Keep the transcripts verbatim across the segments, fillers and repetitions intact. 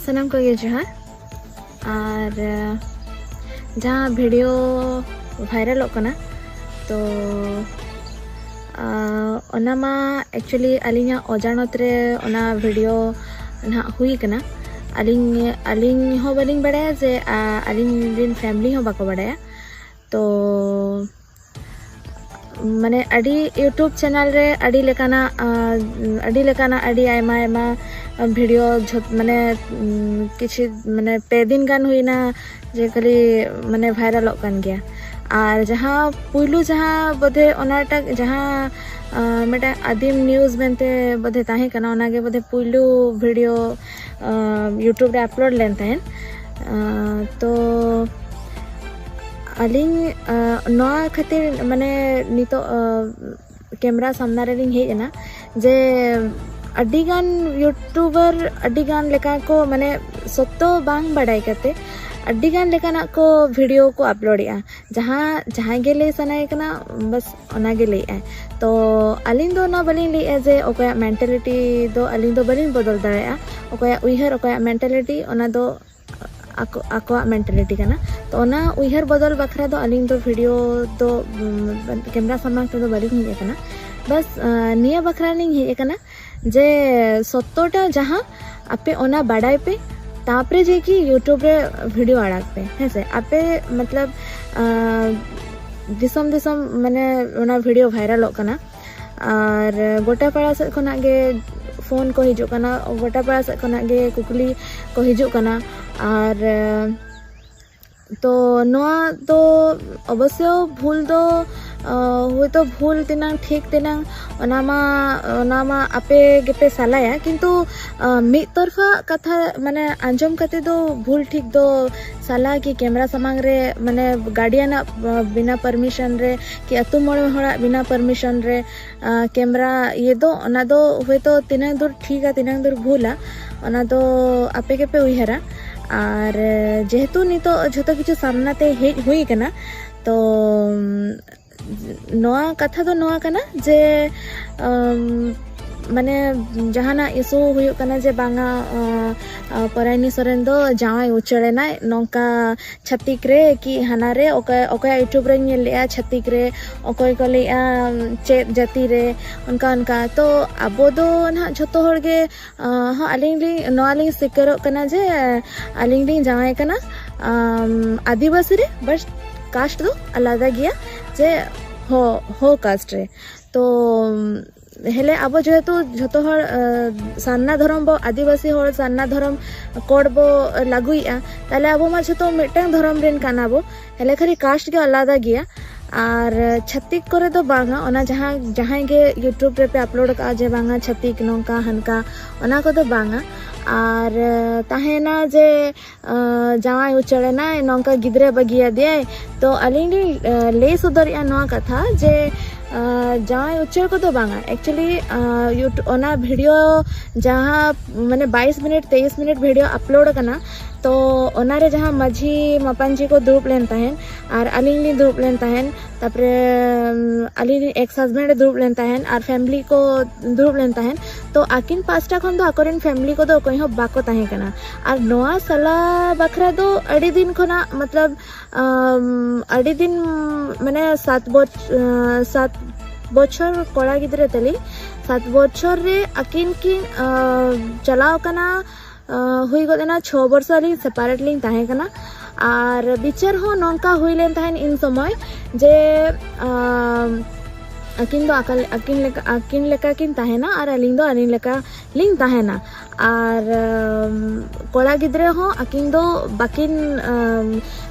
ᱥᱟᱱᱟᱢ ᱠᱚᱜᱮ ᱡᱚᱦᱟᱨ᱾ ᱟᱨ ᱡᱟᱦᱟᱸ ᱵᱷᱤᱰᱤᱭᱳ ᱵᱷᱟᱭᱨᱟᱞᱚᱜ ᱠᱟᱱᱟ, ᱛᱚ ᱚᱱᱟ ᱢᱟ actually ᱟᱹᱞᱤᱧᱟᱜ ᱚᱡᱟᱱᱚᱛ ᱨᱮ ᱚᱱᱟ ᱵᱷᱤᱰᱤᱭᱳ ᱱᱟᱦᱟᱜ ᱦᱩᱭ ᱠᱟᱱᱟ᱾ ᱟᱹᱞᱤᱧ ᱟᱹᱞᱤᱧ ᱦᱚᱸ ᱵᱟᱹᱞᱤᱧ ᱵᱟᱲᱟᱭᱟ ᱡᱮ ᱟᱹᱞᱤᱧ ᱨᱮᱱ ᱯᱷᱮᱢᱤᱞᱤ ᱦᱚᱸ ᱵᱟᱠᱚ ᱵᱟᱲᱟᱭᱟ᱾ ᱛᱚ ᱢᱟᱱᱮ ᱟᱹᱰᱤ YouTube ᱪᱮᱱᱮᱞ ᱨᱮ ᱟᱹᱰᱤ ᱞᱮᱠᱟᱱᱟᱜ ᱟᱹᱰᱤ ᱞᱮᱠᱟᱱᱟᱜ ᱟᱹᱰᱤ ᱟᱭᱢᱟ ᱟᱭᱢᱟ ᱵᱷᱤᱰᱤᱭᱳ ᱡᱷᱚᱛ ᱢᱟᱱᱮ ᱠᱤᱪᱷᱩ ᱢᱟᱱᱮ ᱯᱮ ᱫᱤᱱ ᱜᱟᱱ ᱦᱩᱭᱱᱟ ᱡᱮ ᱠᱷᱟᱹᱞᱤ ᱢᱟᱱᱮ ᱵᱷᱟᱭᱨᱟᱞᱚᱜ ᱠᱟᱱ ᱜᱮᱭᱟ᱾ ᱟᱨ ᱡᱟᱦᱟᱸ ᱯᱩᱭᱞᱩ ᱡᱟᱦᱟᱸ ᱵᱚᱫᱷᱮ ᱚᱱᱟᱴᱟᱜ ᱡᱟᱦᱟᱸ ᱢᱤᱫᱴᱟᱝ ᱟᱹᱫᱤᱢ ᱱᱤᱭᱩᱡᱽ ᱢᱮᱱᱛᱮ ᱵᱚᱫᱷᱮ ᱛᱟᱦᱮᱸ ᱠᱟᱱᱟ, ᱚᱱᱟᱜᱮ ᱵᱚᱫᱷᱮ ᱯᱩᱭᱞᱩ ᱵᱷᱤᱰᱤᱭᱳ YouTube ᱨᱮ ᱟᱯᱞᱳᱰ ᱞᱮᱱ ᱛᱟᱦᱮᱸᱫ᱾ ᱛᱚ ᱟᱹᱞᱤᱧ ᱱᱚᱣᱟ ᱠᱷᱟᱹᱛᱤᱨ ᱢᱟᱱᱮ ᱱᱤᱛᱚᱜ ᱠᱮᱢᱨᱟ ᱥᱟᱢᱱᱟ ᱨᱮᱞᱤᱧ ᱦᱮᱡ ᱮᱱᱟ ᱡᱮ ᱟᱹᱰᱤᱜᱟᱱ ᱤᱭᱩᱴᱩᱵᱟᱨ ᱟᱹᱰᱤᱜᱟᱱ ᱞᱮᱠᱟ ᱠᱚ ᱢᱟᱱᱮ ᱥᱚᱛᱛᱚ ᱵᱟᱝ ᱵᱟᱰᱟᱭ ᱠᱟᱛᱮ ᱟᱹᱰᱤᱜᱟᱱ ᱞᱮᱠᱟᱱᱟᱜ ᱠᱚ ᱵᱷᱤᱰᱤᱭᱳ ᱠᱚ ᱟᱯᱞᱳᱰᱮᱜᱼᱟ᱾ ᱡᱟᱦᱟᱸ ᱡᱟᱦᱟᱸᱭ ᱜᱮ ᱞᱟᱹᱭ ᱥᱟᱱᱟᱭᱮ ᱠᱟᱱᱟ, ᱵᱟᱥ ᱚᱱᱟᱜᱮ ᱞᱟᱹᱭᱮᱫᱼᱟᱭ᱾ ᱛᱚ ᱟᱹᱞᱤᱧ ᱫᱚ ᱚᱱᱟ ᱵᱟᱹᱞᱤᱧ ᱞᱟᱹᱭᱮᱫᱼᱟ ᱡᱮ ᱚᱠᱚᱭᱟᱜ ᱢᱮᱱᱴᱟᱞᱤᱴᱤ ᱫᱚ ᱟᱹᱞᱤᱧ ᱫᱚ ᱵᱟᱹᱞᱤᱧ ᱵᱚᱫᱚᱞ ᱫᱟᱲᱮᱭᱟᱜᱼᱟ, ᱚᱠᱚᱭᱟᱜ ᱩᱭᱦᱟᱹᱨ, ᱚᱠᱚᱭᱟᱜ ᱢᱮᱱᱴᱟᱞᱤᱴᱤ, ᱚᱱᱟ ᱫᱚ ᱟᱠᱚ ᱟᱠᱚᱣᱟᱜ ᱢᱮᱱᱴᱟᱞᱤᱴᱤ ᱠᱟᱱᱟ᱾ ᱛᱚ ᱚᱱᱟ ᱩᱭᱦᱟᱹᱨ ᱵᱚᱫᱚᱞ ᱵᱟᱠᱷᱨᱟ ᱫᱚ ᱟᱹᱞᱤᱧ ᱫᱚ ᱵᱷᱤᱰᱤᱭᱳ ᱫᱚ ᱠᱮᱢᱨᱟ ᱥᱟᱢᱟᱝ ᱛᱮᱫᱚ ᱵᱟᱹᱞᱤᱧ ᱦᱮᱡ ᱟᱠᱟᱱᱟ᱾ ᱵᱟᱥ ᱱᱤᱭᱟᱹ ᱵᱟᱠᱷᱨᱟ ᱞᱤᱧ ᱦᱮᱡ ᱟᱠᱟᱱᱟ ᱡᱮ ᱥᱚᱛᱛᱚᱴᱟ ᱡᱟᱦᱟᱸ ᱟᱯᱮ ᱚᱱᱟ ᱵᱟᱰᱟᱭ ᱯᱮ, ᱛᱟᱯᱚᱨᱮ ᱡᱮ ᱠᱤ YouTube ᱨᱮ ᱵᱷᱤᱰᱤᱭᱳ ᱟᱲᱟᱜ ᱯᱮ, ᱦᱮᱸ ᱥᱮ? ᱟᱯᱮ ᱢᱚᱛᱞᱚᱵ ᱫᱤᱥᱚᱢ ᱫᱤᱥᱚᱢ ᱢᱟᱱᱮ ᱚᱱᱟ ᱵᱷᱤᱰᱤᱭᱳ ᱵᱷᱟᱭᱨᱟᱞᱚᱜ ᱠᱟᱱᱟ᱾ ᱟᱨ ᱜᱚᱴᱟ ᱯᱟᱲᱟ ᱥᱮᱫ ᱠᱷᱚᱱᱟᱜ ᱜᱮ ᱯᱷᱳᱱ ᱠᱚ ᱦᱤᱡᱩᱜ ᱠᱟᱱᱟ, ᱜᱚᱴᱟ ᱯᱟᱲᱟ ᱥᱮᱫ ᱠᱷᱚᱱᱟᱜ ᱜᱮ ᱠᱩᱠᱞᱤ ᱠᱚ ᱦᱤᱡᱩᱜ ᱠᱟᱱᱟ᱾ ᱟᱨ ᱛᱚ ᱱᱚᱣᱟ ᱫᱚ ᱚᱵᱚᱥᱥᱚ ᱵᱷᱩᱞ ᱫᱚ ᱦᱚᱭᱛᱳ ᱵᱷᱩᱞ ᱛᱮᱱᱟᱝ ᱴᱷᱤᱠ ᱛᱮᱱᱟᱝ, ᱚᱱᱟ ᱢᱟ ᱚᱱᱟ ᱢᱟ ᱟᱯᱮ ᱜᱮᱯᱮ ᱥᱟᱞᱟᱭᱟ, ᱠᱤᱱᱛᱩ ᱢᱤᱫ ᱛᱚᱨᱯᱷᱟ ᱠᱟᱛᱷᱟ ᱢᱟᱱᱮ ᱟᱸᱡᱚᱢ ᱠᱟᱛᱮ ᱫᱚ ᱵᱷᱩᱞ ᱴᱷᱤᱠ ᱫᱚ ᱥᱟᱞᱟ ᱠᱤ ᱠᱮᱢᱨᱟ ᱥᱟᱢᱟᱝ ᱨᱮ ᱢᱟᱱᱮ ᱜᱟᱨᱰᱤᱭᱟᱱᱟᱜ ᱵᱤᱱᱟ ᱯᱟᱨᱢᱤᱥᱚᱱ ᱨᱮ ᱠᱤ ᱟᱹᱛᱩ ᱢᱚᱬᱮ ᱦᱚᱲᱟᱜ ᱵᱤᱱᱟ ᱯᱟᱨᱢᱤᱥᱚᱱ ᱨᱮ ᱠᱮᱢᱨᱟ ᱤᱭᱟᱹ ᱫᱚ, ᱚᱱᱟ ᱫᱚ ᱦᱚᱭᱛᱳ ᱛᱤᱱᱟᱹᱝ ᱫᱩᱨ ᱴᱷᱤᱠᱟ, ᱛᱤᱱᱟᱹᱝ ᱫᱩᱨ ᱵᱷᱩᱞᱟ, ᱚᱱᱟ ᱫᱚ ᱟᱯᱮ ᱜᱮᱯᱮ ᱩᱭᱦᱟᱹᱨᱟ᱾ ᱟᱨ ᱡᱮᱦᱮᱛᱩ ᱱᱤᱛᱚᱜ ᱡᱷᱚᱛᱚ ᱠᱤᱪᱷᱩ ᱥᱟᱢᱱᱟ ᱛᱮ ᱦᱮᱡ ᱦᱩᱭ ᱠᱟᱱᱟ, ᱛᱚ ᱱᱚᱣᱟ ᱠᱟᱛᱷᱟ ᱫᱚ ᱱᱚᱣᱟ ᱠᱟᱱᱟ ᱡᱮ ᱢᱟᱱᱮ ᱡᱟᱦᱟᱱᱟᱜ ᱤᱥᱩ ᱦᱩᱭᱩᱜ ᱠᱟᱱᱟ ᱡᱮ ᱵᱟᱝᱟ, ᱟᱸ, ᱟᱸ, ᱯᱚᱨᱟᱭᱱᱤ ᱥᱚᱨᱮᱱ ᱫᱚ ᱡᱟᱶᱟᱭ ᱩᱪᱟᱹᱲ ᱮᱱᱟᱭ, ᱱᱚᱝᱠᱟ ᱪᱷᱟᱹᱛᱤᱠ ᱨᱮ ᱠᱤ ᱦᱟᱱᱟ ᱨᱮ, ᱚᱠᱚᱭ, ᱚᱠᱚᱭᱟᱜ YouTube ᱨᱮᱧ ᱧᱮᱞ ᱞᱮᱜᱼᱟ ᱪᱷᱟᱹᱛᱤᱠ ᱨᱮ, ᱚᱠᱚᱭ ᱠᱚ ᱞᱟᱹᱭᱮᱜᱼᱟ ᱪᱮᱫ ᱡᱟᱹᱛᱤ ᱨᱮ, ᱚᱱᱠᱟ ᱚᱱᱠᱟ᱾ ᱛᱚ ᱟᱵᱚ ᱫᱚ ᱱᱟᱦᱟᱜ ᱡᱷᱚᱛᱚ ᱦᱚᱲ ᱜᱮ, ᱟᱸ, ᱦᱚᱸ, ᱟᱹᱞᱤᱧ ᱞᱤᱧ, ᱱᱚᱣᱟ ᱞᱤᱧ ᱥᱤᱠᱟᱹᱨᱚᱜ ᱠᱟᱱᱟ ᱡᱮ ᱟᱹᱞᱤᱧ ᱞᱤᱧ ᱡᱟᱶᱟᱭ ᱠᱟᱱᱟ, ᱟᱢ, ᱟᱹᱫᱤᱵᱟᱹᱥᱤ ᱨᱮ, but caste ᱫᱚ ᱟᱞᱟᱫᱟ ᱜᱮᱭᱟ, ᱡᱮ ᱦᱚ, ᱦᱚ caste ᱨᱮ᱾ ᱛᱚ ᱦᱮᱞᱮ ᱟᱵᱚ ᱡᱮᱦᱮᱛᱩ ᱡᱷᱚᱛᱚ ᱦᱚᱲ, ᱟᱸ, ᱥᱟᱨᱱᱟ ᱫᱷᱚᱨᱚᱢ ᱵᱚ, ᱟᱹᱫᱤᱵᱟᱹᱥᱤ ᱦᱚᱲ ᱥᱟᱨᱱᱟ ᱫᱷᱚᱨᱚᱢ code ᱵᱚ ᱞᱟᱹᱜᱩᱭᱮᱜᱼᱟ, ᱛᱟᱦᱞᱮ ᱟᱵᱚ ᱢᱟ ᱡᱷᱚᱛᱚ ᱢᱤᱫᱴᱟᱝ ᱫᱷᱚᱨᱚᱢ ᱨᱮᱱ ᱠᱟᱱᱟ ᱵᱚ, ᱦᱮᱞᱮ ᱠᱷᱟᱹᱞᱤ caste ᱜᱮ ᱟᱞᱟᱫᱟ ᱜᱮᱭᱟ᱾ ᱟᱨ ᱪᱷᱟᱹᱛᱤᱠ ᱠᱚᱨᱮ ᱫᱚ ᱵᱟᱝᱟ, ᱚᱱᱟ ᱡᱟᱦᱟᱸ, ᱡᱟᱦᱟᱸᱭ ᱜᱮ YouTube ᱨᱮᱯᱮ upload ᱠᱟᱜᱼᱟ ᱡᱮ ᱵᱟᱝᱟ ᱪᱷᱟᱹᱛᱤᱠ ᱱᱚᱝᱠᱟ ᱦᱟᱱᱠᱟ, ᱚᱱᱟ ᱠᱚᱫᱚ ᱵᱟᱝᱟ᱾ ᱟᱨ ᱛᱟᱦᱮᱱᱟ ᱡᱮ, ᱟᱸ, ᱡᱟᱶᱟᱭ ᱩᱪᱟᱹᱲ ᱮᱱᱟᱭ, ᱱᱚᱝᱠᱟ ᱜᱤᱫᱽᱨᱟᱹ ᱵᱟᱹᱜᱤᱭᱟᱫᱮᱭᱟᱭ᱾ ᱛᱚ ᱟᱹᱞᱤᱧ ᱞᱤᱧ, ᱟᱸ, ᱞᱟᱹᱭ ᱥᱚᱫᱚᱨᱮᱜᱼᱟ ᱱᱚᱣᱟ ᱠᱟᱛᱷᱟ ᱡᱮ, ᱟᱸ, ᱡᱟᱶᱟᱭ ᱩᱪᱟᱹᱲ ᱠᱚᱫᱚ ᱵᱟᱝᱟ, actually, ᱟᱸ, YouTube, ᱚᱱᱟ video ᱡᱟᱦᱟᱸ ᱢᱟᱱᱮ ᱵᱟᱭᱤᱥ ᱢᱤᱱᱤᱴ, ᱛᱮᱭᱤᱥ ᱢᱤᱱᱤᱴ video upload ᱟᱠᱟᱱᱟ, ᱛᱚ ᱚᱱᱟᱨᱮ ᱡᱟᱦᱟᱸ ᱢᱟᱹᱡᱷᱤ ᱢᱟᱯᱟᱧᱡᱤ ᱠᱚ ᱫᱩᱲᱩᱵ ᱞᱮᱱ ᱛᱟᱦᱮᱸᱱ ᱟᱨ ᱟᱹᱞᱤᱧ ᱞᱤᱧ ᱫᱩᱲᱩᱵ ᱞᱮᱱ ᱛᱟᱦᱮᱸᱱ, ᱛᱟᱯᱚᱨᱮ, ᱩᱢ, ᱟᱹᱞᱤᱧ ᱨᱮᱱ ex husband ᱮ ᱫᱩᱲᱩᱵ ᱞᱮᱱ ᱛᱟᱦᱮᱸᱱ ᱟᱨ family ᱠᱚ ᱫᱩᱲᱩᱵ ᱞᱮᱱ ᱛᱟᱦᱮᱸᱱ᱾ ᱛᱚ ᱟᱹᱠᱤᱱ ᱯᱟᱥᱴᱟ ᱠᱷᱚᱱ ᱫᱚ ᱟᱠᱚᱨᱮᱱ family ᱠᱚᱫᱚ ᱚᱠᱚᱭ ᱦᱚᱸ ᱵᱟᱠᱚ ᱛᱟᱦᱮᱸ ᱠᱟᱱᱟ᱾ ᱟᱨ ᱱᱚᱣᱟ ᱥᱟᱞᱟ ᱵᱟᱠᱷᱨᱟ ᱫᱚ ᱟᱹᱰᱤ ᱫᱤᱱ ᱠᱷᱚᱱᱟᱜ, ᱢᱚᱛᱞᱚᱵ, ᱟᱢ, ᱟᱹᱰᱤ ᱫᱤᱱ, ᱢᱟᱱᱮ ᱥᱟᱛ ᱵᱚᱪ-, ᱟᱸ, ᱥᱟᱛ ᱵᱚᱪᱷᱚᱨ ᱠᱚᱲᱟ ᱜᱤᱫᱽᱨᱟᱹ ᱛᱟᱹᱞᱤᱧ, ᱥᱟᱛ ᱵᱚᱪᱷᱚᱨ ᱨᱮ ᱟᱹᱠᱤᱱ ᱠᱤᱱ, ᱟᱸ, ᱪᱟᱞᱟᱣ ᱠᱟᱱᱟ, ᱟᱸ, ᱦᱩᱭ ᱜᱚᱫ ᱮᱱᱟ ᱪᱷᱚ ᱵᱚᱨᱥᱚ ᱟᱹᱞᱤᱧ separate ᱞᱤᱧ ᱛᱟᱦᱮᱸ ᱠᱟᱱᱟ᱾ ᱟᱨ ᱵᱤᱪᱟᱹᱨ ᱦᱚᱸ ᱱᱚᱝᱠᱟ ᱦᱩᱭ ᱞᱮᱱ ᱛᱟᱦᱮᱸᱱ ᱤᱱ ᱥᱚᱢᱚᱭ ᱡᱮ, ᱟᱸ, ᱟᱹᱠᱤᱱ ᱫᱚ ᱟᱠᱟ-, ᱟᱹᱠᱤᱱ ᱞᱮᱠᱟ, ᱟᱹᱠᱤᱱ ᱞᱮᱠᱟ ᱠᱤᱱ ᱛᱟᱦᱮᱱᱟ ᱟᱨ ᱟᱹᱞᱤᱧ ᱫᱚ ᱟᱹᱞᱤᱧ ᱞᱮᱠᱟ ᱞᱤᱧ ᱛᱟᱦᱮᱱᱟ᱾ ᱟᱨ, ᱟᱸ, ᱠᱚᱲᱟ ᱜᱤᱫᱽᱨᱟᱹ ᱦᱚᱸ ᱟᱹᱠᱤᱱ ᱫᱚ ᱵᱟᱹᱠᱤᱱ, ᱟᱸ,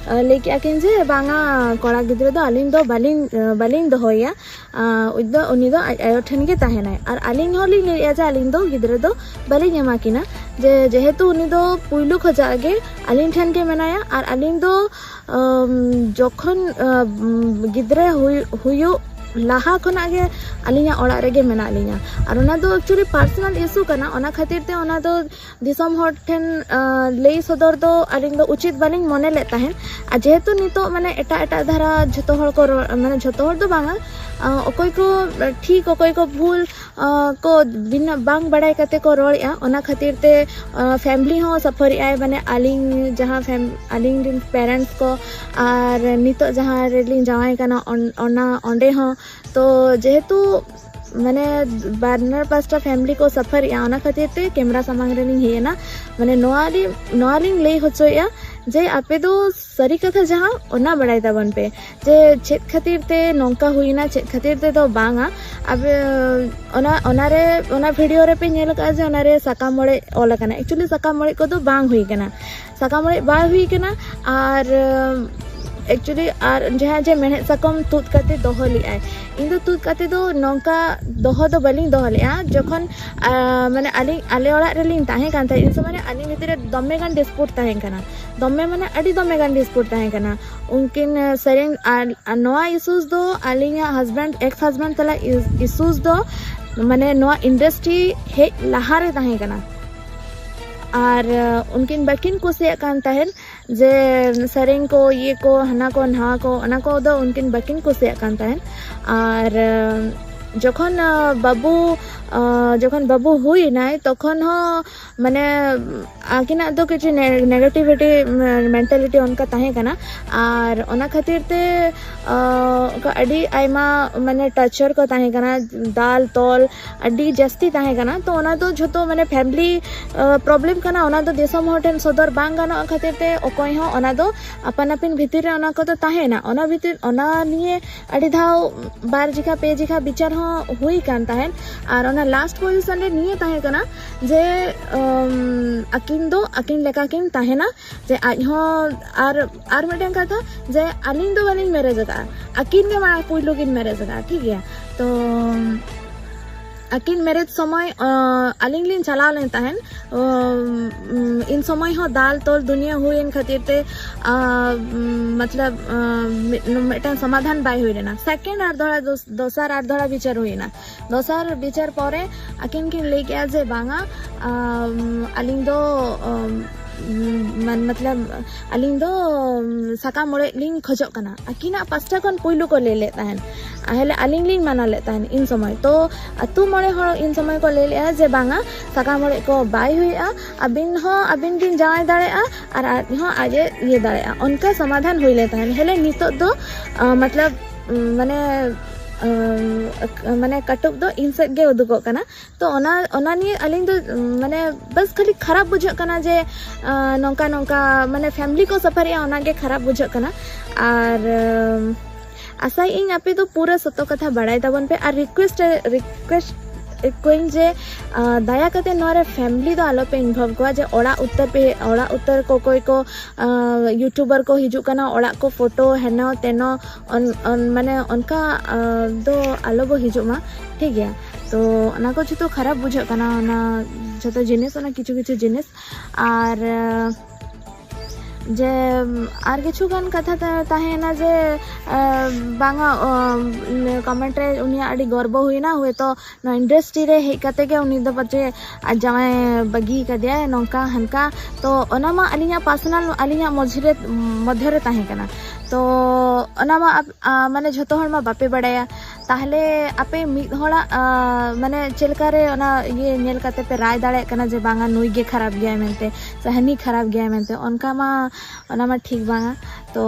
ᱞᱟᱹᱭ ᱠᱮᱜᱼᱟ ᱠᱤᱱ ᱡᱮ ᱵᱟᱝᱟ, ᱠᱚᱲᱟ ᱜᱤᱫᱽᱨᱟᱹ ᱫᱚ ᱟᱹᱞᱤᱧ ᱫᱚ ᱵᱟᱹᱞᱤᱧ, ᱵᱟᱹᱞᱤᱧ ᱫᱚᱦᱚᱭᱮᱭᱟ᱾ ᱟᱸ, ᱩᱱᱤ ᱫᱚ, ᱩᱱᱤ ᱫᱚ ᱟᱡ ᱟᱭᱳ ᱴᱷᱮᱱ ᱜᱮ ᱛᱟᱦᱮᱱᱟᱭ᱾ ᱟᱨ ᱟᱹᱞᱤᱧ ᱦᱚᱸᱞᱤᱧ ᱞᱟᱹᱭᱮᱜᱼᱟ ᱡᱮ ᱟᱹᱞᱤᱧ ᱫᱚ ᱜᱤᱫᱽᱨᱟᱹ ᱫᱚ ᱵᱟᱹᱞᱤᱧ ᱮᱢᱟ ᱠᱤᱱᱟ, ᱡᱮ ᱡᱮᱦᱮᱛᱩ ᱩᱱᱤ ᱫᱚ ᱯᱩᱭᱞᱩ ᱠᱷᱚᱡᱟᱜ ᱜᱮ ᱟᱹᱞᱤᱧ ᱴᱷᱮᱱ ᱜᱮ ᱢᱮᱱᱟᱭᱟ᱾ ᱟᱨ ᱟᱹᱞᱤᱧ ᱫᱚ, ᱟᱢ, ᱡᱚᱠᱷᱚᱱ, ᱟᱢ, ᱜᱤᱫᱽᱨᱟᱹ ᱦᱩᱭ-, ᱦᱩᱭᱩᱜ ᱞᱟᱦᱟ ᱠᱷᱚᱱᱟᱜ ᱜᱮ ᱟᱹᱞᱤᱧᱟᱜ ᱚᱲᱟᱜ ᱨᱮᱜᱮ ᱢᱮᱱᱟᱜ ᱞᱤᱧᱟ᱾ ᱟᱨ ᱚᱱᱟ ᱫᱚ actually personal issue ᱠᱟᱱᱟ, ᱚᱱᱟ ᱠᱷᱟᱹᱛᱤᱨ ᱛᱮ ᱚᱱᱟ ᱫᱚ ᱫᱤᱥᱚᱢ ᱦᱚᱲ ᱴᱷᱮᱱ ᱞᱟᱹᱭ ᱥᱚᱫᱚᱨ ᱫᱚ ᱟᱹᱞᱤᱧ ᱫᱚ ᱩᱪᱤᱛ ᱵᱟᱹᱞᱤᱧ ᱢᱚᱱᱮ ᱞᱮᱫ ᱛᱟᱦᱮᱸᱫ᱾ ᱟᱨ ᱡᱮᱦᱮᱛᱩ ᱱᱤᱛᱚᱜ ᱢᱟᱱᱮ ᱮᱴᱟᱜ ᱮᱴᱟᱜ ᱫᱷᱟᱨᱟ ᱡᱷᱚᱛᱚ ᱦᱚᱲ ᱠᱚ ᱨᱚᱲ, ᱢᱟᱱᱮ ᱡᱷᱚᱛᱚ ᱦᱚᱲ ᱫᱚ ᱵᱟᱝᱟ, ᱚᱠᱚᱭ ᱠᱚ ᱴᱷᱤᱠ ᱚᱠᱚᱭ ᱠᱚ ᱵᱷᱩᱞ ᱠᱚ ᱵᱤᱱᱟᱹ ᱵᱟᱝ ᱵᱟᱲᱟᱭ ᱠᱟᱛᱮ ᱠᱚ ᱨᱚᱲᱮᱫᱼᱟ, ᱚᱱᱟ ᱠᱷᱟᱹᱛᱤᱨ ᱛᱮ ᱯᱷᱮᱢᱞᱤ ᱦᱚᱸ ᱥᱟᱯᱷᱟᱨᱮᱫ ᱟᱭ, ᱢᱟᱱᱮ ᱟᱹᱞᱤᱧ ᱡᱟᱦᱟᱸ ᱯᱷᱮᱢ ᱟᱹᱞᱤᱧ ᱨᱮᱱ ᱯᱮᱨᱮᱱᱴᱥ ᱠᱚ ᱟᱨ ᱱᱤᱛᱚᱜ ᱡᱟᱦᱟᱸ ᱨᱮᱞᱤᱧ ᱡᱟᱶᱟᱭ ᱠᱟᱱᱟ ᱚᱱ- ᱚᱱᱟ ᱚᱸᱰᱮ ᱦᱚᱸ᱾ ᱛᱚ ᱡᱮᱦᱮᱛᱩ ᱢᱟᱱᱮ ᱵᱟᱱᱟᱨ ᱯᱟᱥᱴᱟ ᱯᱷᱮᱢᱞᱤ ᱠᱚ ᱥᱟᱯᱷᱟᱨᱮᱫᱼᱟ, ᱚᱱᱟ ᱠᱷᱟᱹᱛᱤᱨ ᱛᱮ ᱠᱮᱢᱨᱟ ᱥᱟᱢᱟᱝ ᱨᱮᱞᱤᱧ ᱦᱮᱡ ᱮᱱᱟ᱾ ᱢᱟᱱᱮ ᱱᱚᱣᱟ ᱞᱤᱧ ᱱᱚᱣᱟ ᱞᱤᱧ ᱞᱟᱹᱭ ᱦᱚᱪᱚᱭᱮᱫᱼᱟ ᱡᱮ ᱟᱯᱮ ᱫᱚ ᱥᱟᱹᱨᱤ ᱠᱟᱛᱷᱟ ᱡᱟᱦᱟᱸ ᱚᱱᱟ ᱵᱟᱲᱟᱭ ᱛᱟᱵᱚᱱ ᱯᱮ, ᱡᱮ ᱪᱮᱫ ᱠᱷᱟᱹᱛᱤᱨ ᱛᱮ ᱱᱚᱝᱠᱟ ᱦᱩᱭᱱᱟ, ᱪᱮᱫ ᱠᱷᱟᱹᱛᱤᱨ ᱛᱮᱫᱚ ᱵᱟᱝᱟ᱾ ᱟᱯᱮ ᱚᱱᱟ ᱚᱱᱟᱨᱮ ᱚᱱᱟ ᱵᱷᱤᱰᱤᱭᱳ ᱨᱮᱯᱮ ᱧᱮᱞ ᱟᱠᱟᱫᱼᱟ ᱡᱮ ᱚᱱᱟᱨᱮ ᱥᱟᱠᱟᱢ ᱚᱲᱮᱡ ᱚᱞ ᱟᱠᱟᱱᱟ᱾ Actually ᱥᱟᱠᱟᱢ ᱚᱲᱮᱡ ᱠᱚᱫᱚ ᱵᱟᱝ ᱦᱩᱭ ᱠᱟᱱᱟ, ᱥᱟᱠᱟᱢ ᱚᱲᱮᱡ ᱵᱟᱭ ᱦᱩᱭ ᱠᱟᱱᱟ᱾ ᱟᱨ actually ᱟᱨ ᱡᱟᱦᱟᱸ ᱡᱮ ᱢᱮᱲᱦᱮᱫ ᱥᱟᱠᱚᱢ ᱛᱩᱫ ᱠᱟᱛᱮ ᱫᱚᱦᱚ ᱞᱮᱫᱟᱭ, ᱤᱧ ᱫᱚ ᱛᱩᱫ ᱠᱟᱛᱮ ᱫᱚ ᱱᱚᱝᱠᱟ ᱫᱚᱦᱚ ᱫᱚ ᱵᱟᱹᱞᱤᱧ ᱫᱚᱦᱚ ᱞᱮᱫᱼᱟ᱾ ᱡᱚᱠᱷᱚᱱ ᱟᱨ ᱢᱟᱱᱮ ᱟᱹᱞᱤᱧ ᱟᱞᱮ ᱚᱲᱟᱜ ᱨᱮᱞᱤᱧ ᱛᱟᱦᱮᱸ ᱠᱟᱱ ᱛᱟᱦᱮᱸᱫ, ᱤᱱ ᱥᱚᱢᱚᱭ ᱨᱮ ᱟᱹᱞᱤᱧ ᱵᱷᱤᱛᱤᱨ ᱨᱮ ᱫᱚᱢᱮ ᱜᱟᱱ ᱰᱤᱥᱯᱩᱴ ᱛᱟᱦᱮᱸ ᱠᱟᱱᱟ, ᱫᱚᱢᱮ ᱢᱟᱱᱮ ᱟᱹᱰᱤ ᱫᱚᱢᱮ ᱜᱟᱱ ᱰᱤᱥᱯᱩᱴ ᱛᱟᱦᱮᱸ ᱠᱟᱱᱟ᱾ ᱩᱱᱠᱤᱱ ᱥᱮᱨᱮᱧ ᱟᱨ ᱟᱨ ᱱᱚᱣᱟ ᱤᱥᱩᱥ ᱫᱚ ᱟᱹᱞᱤᱧᱟᱜ ᱦᱟᱥᱵᱮᱱᱰ ᱮᱠᱥ ᱦᱟᱥᱵᱮᱱᱰ ᱛᱟᱞᱟ ᱤᱥᱩᱥ ᱫᱚ ᱢᱟᱱᱮ ᱱᱚᱣᱟ ᱤᱱᱰᱟᱥᱴᱨᱤ ᱦᱮᱡ ᱞᱟᱦᱟᱨᱮ ᱛᱟᱦᱮᱸ ᱠᱟᱱᱟ᱾ ᱟᱨ ᱩᱱᱠᱤᱱ ᱵᱟᱹᱠᱤᱱ ᱠᱩᱥᱤᱭᱟᱜ ᱠᱟᱱ ᱛᱟᱦᱮᱸᱫ ᱡᱮ ᱥᱮᱨᱮᱧ ᱠᱚ, ᱤᱭᱟᱹ ᱠᱚ, ᱦᱟᱱᱟ ᱠᱚ ᱱᱟᱣᱟ ᱠᱚ, ᱚᱱᱟ ᱠᱚᱫᱚ ᱩᱱᱠᱤᱱ ᱵᱟᱹᱠᱤᱱ ᱠᱩᱥᱤᱭᱟᱜ ᱠᱟᱱ ᱛᱟᱦᱮᱸᱫ᱾ ᱟᱨ ᱡᱚᱠᱷᱚᱱ ᱵᱟᱹᱵᱩ ᱡᱚᱠᱷᱚᱱ ᱵᱟᱹᱵᱩ ᱦᱩᱭᱱᱟᱭ, ᱛᱚᱠᱷᱚᱱ ᱦᱚᱸ ᱢᱟᱱᱮ ᱟᱹᱠᱤᱱᱟᱜ ᱫᱚ ᱠᱤᱪᱷᱩ negativity mentality ᱚᱱᱠᱟ ᱛᱟᱦᱮᱸ ᱠᱟᱱᱟ᱾ ᱟᱨ ᱚᱱᱟ ᱠᱷᱟᱹᱛᱤᱨ ᱛᱮ ᱚᱱᱠᱟ ᱟᱹᱰᱤ ᱟᱭᱢᱟ ᱢᱟᱱᱮ ᱴᱟᱨᱪᱟᱨ ᱠᱚ ᱛᱟᱦᱮᱸ ᱠᱟᱱᱟ, ᱫᱟᱞ ᱛᱚᱞ ᱟᱹᱰᱤ ᱡᱟᱹᱥᱛᱤ ᱛᱟᱦᱮᱸ ᱠᱟᱱᱟ᱾ ᱛᱚ ᱚᱱᱟ ᱫᱚ ᱡᱷᱚᱛᱚ ᱢᱟᱱᱮ ᱯᱷᱮᱢᱞᱤ ᱯᱨᱚᱵᱞᱮᱢ ᱠᱟᱱᱟ, ᱚᱱᱟ ᱫᱚ ᱫᱤᱥᱚᱢ ᱦᱚᱲ ᱴᱷᱮᱱ ᱥᱚᱫᱚᱨ ᱵᱟᱝ ᱜᱟᱱᱚᱜ ᱠᱷᱟᱹᱛᱤᱨ ᱛᱮ ᱚᱠᱚᱭ ᱦᱚᱸ ᱚᱱᱟ ᱫᱚ ᱟᱯᱟᱱ ᱟᱹᱯᱤᱱ ᱵᱷᱤᱛᱤᱨ ᱨᱮ ᱚᱱᱟ ᱠᱚᱫᱚ ᱛᱟᱦᱮᱸᱱᱟ᱾ ᱚᱱᱟ ᱵᱷᱤᱛᱤᱨ ᱚᱱᱟ ᱱᱤᱭᱮ ᱟᱹᱰᱤ ᱫᱷᱟᱣ ᱵᱟᱨ ᱡᱤᱠᱷᱟ ᱯᱮ ᱡᱤᱠᱷᱟ ᱵᱤᱪᱟᱹᱨ ᱦᱚᱸ ᱦᱩᱭ ᱠᱟᱱ ᱛᱟᱦᱮᱸᱫ᱾ ᱟᱨ ᱚᱱᱟ ᱞᱟᱥᱴ ᱯᱚᱡᱤᱥᱚᱱ ᱨᱮ ᱱᱤᱭᱟᱹ ᱛᱟᱦᱮᱸ ᱠᱟᱱᱟ ᱡᱮ ᱟᱹᱠᱤᱱ ᱫᱚ ᱟᱹᱠᱤᱱ ᱞᱮᱠᱟ ᱠᱤᱱ ᱛᱟᱦᱮᱸᱱᱟ, ᱡᱮ ᱟᱡ ᱦᱚᱸ ᱟᱨ ᱟᱨ ᱢᱤᱫᱴᱮᱱ ᱠᱟᱛᱷᱟ ᱡᱮ ᱟᱹᱞᱤᱧ ᱫᱚ ᱵᱟᱹᱞᱤᱧ ᱢᱮᱨᱮᱡᱽ ᱟᱠᱟᱫᱼᱟ, ᱟᱹᱠᱤᱱ ᱜᱮ ᱢᱟᱲᱟᱝ ᱯᱩᱭᱞᱩ ᱠᱤᱱ ᱢᱮᱨᱮᱡᱽ ᱟᱠᱟᱫᱼᱟ, ᱴᱷᱤᱠ ᱜᱮᱭᱟ᱾ ᱛᱚ ᱟᱹᱠᱤᱱ ᱢᱮᱨᱮᱡᱽ ᱥᱚᱢᱚᱭ ᱟᱹᱞᱤᱧ ᱞᱤᱧ ᱪᱟᱞᱟᱣ ᱞᱮᱱ ᱛᱟᱦᱮᱸᱱ᱾ ᱤᱱ ᱥᱚᱢᱚᱭ ᱦᱚᱸ ᱫᱟᱞ ᱛᱚᱞ ᱫᱩᱱᱤᱭᱟᱹ ᱦᱩᱭᱮᱱ ᱠᱷᱟᱹᱛᱤᱨ ᱛᱮ ᱢᱚᱛᱞᱚᱵ ᱢᱤᱫᱴᱟᱝ ᱥᱚᱢᱟᱫᱷᱟᱱ ᱵᱟᱭ ᱦᱩᱭ ᱞᱮᱱᱟ᱾ ᱥᱮᱠᱮᱱᱰ ᱟᱨ ᱫᱷᱚᱲᱟ ᱫᱚᱥᱟᱨ ᱟᱨ ᱫᱷᱚᱲᱟ ᱵᱤᱪᱟᱹᱨ ᱦᱩᱭᱮᱱᱟ᱾ ᱫᱚᱥᱟᱨ ᱵᱤᱪᱟᱹᱨ ᱯᱚᱨᱮ ᱟᱹᱠᱤᱱ ᱠᱤᱱ ᱞᱟᱹᱭ ᱠᱮᱜᱼᱟ ᱡᱮ ᱵᱟᱝᱟ, ᱟᱹᱞᱤᱧ ᱫᱚ ᱢᱟᱱ ᱢᱚᱛᱞᱚᱵ ᱟᱹᱞᱤᱧ ᱫᱚ ᱥᱟᱠᱟᱢ ᱚᱲᱮᱡ ᱞᱤᱧ ᱠᱷᱚᱡᱚᱜ ᱠᱟᱱᱟ᱾ ᱟᱹᱠᱤᱱᱟᱜ ᱯᱟᱥᱴᱟ ᱠᱷᱚᱱ ᱯᱩᱭᱞᱩ ᱠᱚ ᱞᱟᱹᱭ ᱞᱮᱫ ᱛᱟᱦᱮᱸᱱ᱾ ᱟᱦᱞᱮ ᱟᱹᱞᱤᱧ ᱞᱤᱧ ᱢᱟᱱᱟ ᱞᱮᱫ ᱛᱟᱦᱮᱸᱱ ᱤᱱ ᱥᱚᱢᱚᱭ᱾ ᱛᱚ ᱟᱹᱛᱩ ᱢᱚᱬᱮ ᱦᱚᱲ ᱤᱱ ᱥᱚᱢᱚᱭ ᱠᱚ ᱞᱟᱹᱭ ᱞᱮᱫᱼᱟ ᱡᱮ ᱵᱟᱝᱟ, ᱥᱟᱠᱟᱢ ᱚᱲᱮᱡ ᱠᱚ ᱵᱟᱭ ᱦᱩᱭᱩᱜᱼᱟ, ᱟᱹᱵᱤᱱ ᱦᱚᱸ ᱟᱹᱵᱤᱱ ᱵᱤᱱ ᱡᱟᱶᱟᱭ ᱫᱟᱲᱮᱭᱟᱜᱼᱟ ᱟᱨ ᱟᱡ ᱦᱚᱸ ᱟᱡ ᱮ ᱤᱭᱟᱹ ᱫᱟᱲᱮᱭᱟᱜᱼᱟ᱾ ᱚᱱᱠᱟ ᱥᱚᱢᱟᱫᱷᱟᱱ ᱦᱩᱭ ᱞᱮᱱ ᱛᱟᱦᱮᱸᱱ᱾ ᱦᱮᱞᱮ ᱱᱤᱛᱚᱜ ᱫᱚ ᱢᱚᱛᱞᱚᱵ ᱢᱟᱱᱮ ᱢᱟᱱᱮ ᱠᱟᱹᱴᱩᱵ ᱫᱚ ᱤᱱ ᱥᱮᱫ ᱜᱮ ᱩᱫᱩᱜᱚᱜ ᱠᱟᱱᱟ᱾ ᱛᱚ ᱚᱱᱟ ᱚᱱᱟ ᱱᱤᱭᱮ ᱟᱹᱞᱤᱧ ᱫᱚ ᱢᱟᱱᱮ ᱵᱟᱥ ᱠᱷᱟᱹᱞᱤ ᱠᱷᱟᱨᱟᱯ ᱵᱩᱡᱷᱟᱹᱜ ᱠᱟᱱᱟ ᱡᱮ ᱱᱚᱝᱠᱟ ᱱᱚᱝᱠᱟ ᱢᱟᱱᱮ ᱯᱷᱮᱢᱞᱤ ᱠᱚ ᱥᱟᱯᱷᱟᱨᱮᱜᱼᱟ, ᱚᱱᱟᱜᱮ ᱠᱷᱟᱨᱟᱯ ᱵᱩᱡᱷᱟᱹᱜ ᱠᱟᱱᱟ᱾ ᱟᱨ ᱟᱥᱟᱭᱮᱫ ᱟᱹᱧ ᱟᱯᱮ ᱫᱚ ᱯᱩᱨᱟᱹ ᱥᱚᱛᱚ ᱠᱟᱛᱷᱟ ᱵᱟᱲᱟᱭ ᱛᱟᱵᱚᱱ ᱯᱮ᱾ ᱟᱨ ᱨᱤᱠᱩᱭᱮᱥᱴ ᱨᱤᱠᱩᱭᱮᱥᱴ ᱠᱚᱣᱟᱧ ᱡᱮ ᱫᱟᱭᱟ ᱠᱟᱛᱮ ᱱᱚᱣᱟ ᱨᱮ ᱯᱷᱮᱢᱞᱤ ᱫᱚ ᱟᱞᱚᱯᱮ ᱤᱱᱵᱷᱚᱞᱵᱷ ᱠᱚᱣᱟ᱾ ᱡᱮ ᱚᱲᱟᱜ ᱩᱛᱟᱹᱨ ᱯᱮ ᱚᱲᱟᱜ ᱩᱛᱟᱹᱨ ᱠᱚᱠᱚᱭ ᱠᱚ ᱤᱭᱩᱴᱩᱵᱟᱨ ᱠᱚ ᱦᱤᱡᱩᱜ ᱠᱟᱱᱟ, ᱚᱲᱟᱜ ᱠᱚ ᱯᱷᱳᱴᱳ ᱦᱮᱱᱚ ᱛᱮᱱᱚ ᱢᱟᱱᱮ ᱚᱱᱠᱟ ᱫᱚ ᱟᱞᱚ ᱵᱚ ᱦᱤᱡᱩᱜ ᱢᱟ, ᱴᱷᱤᱠ ᱜᱮᱭᱟ? ᱛᱚ ᱚᱱᱟ ᱠᱚ ᱡᱷᱚᱛᱚ ᱠᱷᱟᱨᱟᱯ ᱵᱩᱡᱷᱟᱹᱜ ᱠᱟᱱᱟ, ᱚᱱᱟ ᱡᱷᱚᱛᱚ ᱡᱤᱱᱤᱥ, ᱚᱱᱟ ᱠᱤᱪᱷᱩ ᱠᱤᱪᱷᱩ ᱡᱤᱱᱤᱥ᱾ ᱟᱨ ᱡᱮ ᱟᱨ ᱠᱤᱪᱷᱩ ᱜᱟᱱ ᱠᱟᱛᱷᱟ ᱛᱟᱦᱮᱸᱭᱮᱱᱟ ᱡᱮ ᱵᱟᱝᱟ, ᱠᱚᱢᱮᱱᱴ ᱨᱮ ᱩᱱᱤᱭᱟᱜ ᱟᱹᱰᱤ ᱜᱚᱨᱵᱚ ᱦᱩᱭᱱᱟ, ᱦᱚᱭᱛᱳ ᱱᱚᱣᱟ ᱤᱱᱰᱟᱥᱴᱨᱤ ᱨᱮ ᱦᱮᱡ ᱠᱟᱛᱮ ᱜᱮ ᱩᱱᱤ ᱫᱚ ᱯᱟᱪᱮ ᱟᱡ ᱡᱟᱶᱟᱭ ᱵᱟᱹᱜᱤ ᱠᱟᱫᱮᱭᱟᱭ, ᱱᱚᱝᱠᱟ ᱦᱟᱱᱠᱟ᱾ ᱛᱚ ᱚᱱᱟ ᱢᱟ ᱟᱹᱞᱤᱧᱟᱜ ᱯᱟᱨᱥᱚᱱᱟᱞ, ᱟᱹᱞᱤᱧᱟᱜ ᱢᱚᱫᱽᱫᱷᱮ ᱨᱮ, ᱢᱚᱫᱽᱫᱷᱮ ᱨᱮ ᱛᱟᱦᱮᱸ ᱠᱟᱱᱟ᱾ ᱛᱚ ᱚᱱᱟ ᱢᱟ ᱟᱯ-, ᱟ, ᱢᱟᱱᱮ ᱡᱷᱚᱛᱚ ᱦᱚᱲ ᱢᱟ ᱵᱟᱯᱮ ᱵᱟᱲᱟᱭᱟ᱾ ᱛᱟᱦᱞᱮ ᱟᱯᱮ ᱢᱤᱫ ᱦᱚᱲᱟᱜ, ᱟ, ᱢᱟᱱᱮ ᱪᱮᱫ ᱞᱮᱠᱟ ᱨᱮ ᱚᱱᱟ ᱤᱭᱟᱹ ᱧᱮᱞ ᱠᱟᱛᱮ ᱯᱮ ᱨᱟᱭ ᱫᱟᱲᱮᱭᱟᱜ ᱠᱟᱱᱟ ᱡᱮ ᱵᱟᱝᱟ ᱱᱩᱭ ᱜᱮ ᱠᱷᱟᱨᱟᱯ ᱜᱮᱭᱟᱭ ᱢᱮᱱᱛᱮ ᱥᱮ ᱦᱟᱹᱱᱤ ᱠᱷᱟᱨᱟᱯ ᱜᱮᱭᱟᱭ ᱢᱮᱱᱛᱮ? ᱚᱱᱠᱟ ᱢᱟ, ᱚᱱᱟ ᱢᱟ ᱴᱷᱤᱠ ᱵᱟᱝᱟ᱾ ᱛᱚ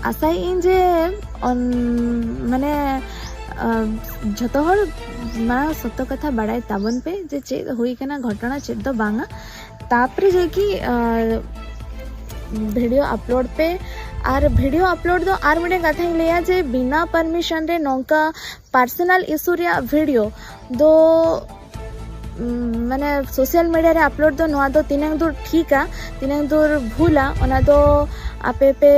ᱟᱥᱟᱭᱮᱫ ᱟᱹᱧ ᱡᱮ ᱚᱱ-, ᱢᱟᱱᱮ, ᱟ, ᱡᱷᱚᱛᱚ ᱦᱚᱲ ᱢᱟᱲᱟᱝ ᱥᱚᱛᱚ ᱠᱟᱛᱷᱟ ᱵᱟᱲᱟᱭ ᱛᱟᱵᱚᱱ ᱯᱮ ᱡᱮ ᱪᱮᱫ ᱦᱩᱭ ᱠᱟᱱᱟ ᱜᱷᱚᱴᱚᱱᱟ, ᱪᱮᱫ ᱫᱚ ᱵᱟᱝᱟ᱾ ᱛᱟᱯᱚᱨᱮ ᱡᱮ ᱠᱤ, ᱟ, ᱵᱷᱤᱰᱤᱭᱳ ᱟᱯᱞᱳᱰ ᱯᱮ᱾ ᱟᱨ ᱵᱷᱤᱰᱤᱭᱳ ᱟᱯᱞᱳᱰ ᱫᱚ ᱟᱨ ᱢᱤᱫᱴᱮᱱ ᱠᱟᱛᱷᱟᱧ ᱞᱟᱹᱭᱟ ᱡᱮ ᱵᱤᱱᱟ ᱯᱟᱨᱢᱤᱥᱚᱱ ᱨᱮ ᱱᱚᱝᱠᱟ ᱯᱟᱨᱥᱚᱱᱟᱞ ᱤᱥᱩ ᱨᱮᱭᱟᱜ ᱵᱷᱤᱰᱤᱭᱳ ᱫᱚ, ᱩᱢ, ᱢᱟᱱᱮ ᱥᱳᱥᱟᱞ ᱢᱤᱰᱤᱭᱟ ᱨᱮ ᱟᱯᱞᱳᱰ ᱫᱚ ᱱᱚᱣᱟ ᱫᱚ ᱛᱤᱱᱟᱹᱝ ᱫᱩᱨ ᱴᱷᱤᱠᱟ, ᱛᱤᱱᱟᱹᱝ ᱫᱩᱨ ᱵᱷᱩᱞᱟ, ᱚᱱᱟ ᱫᱚ ᱟᱯᱮ ᱯᱮ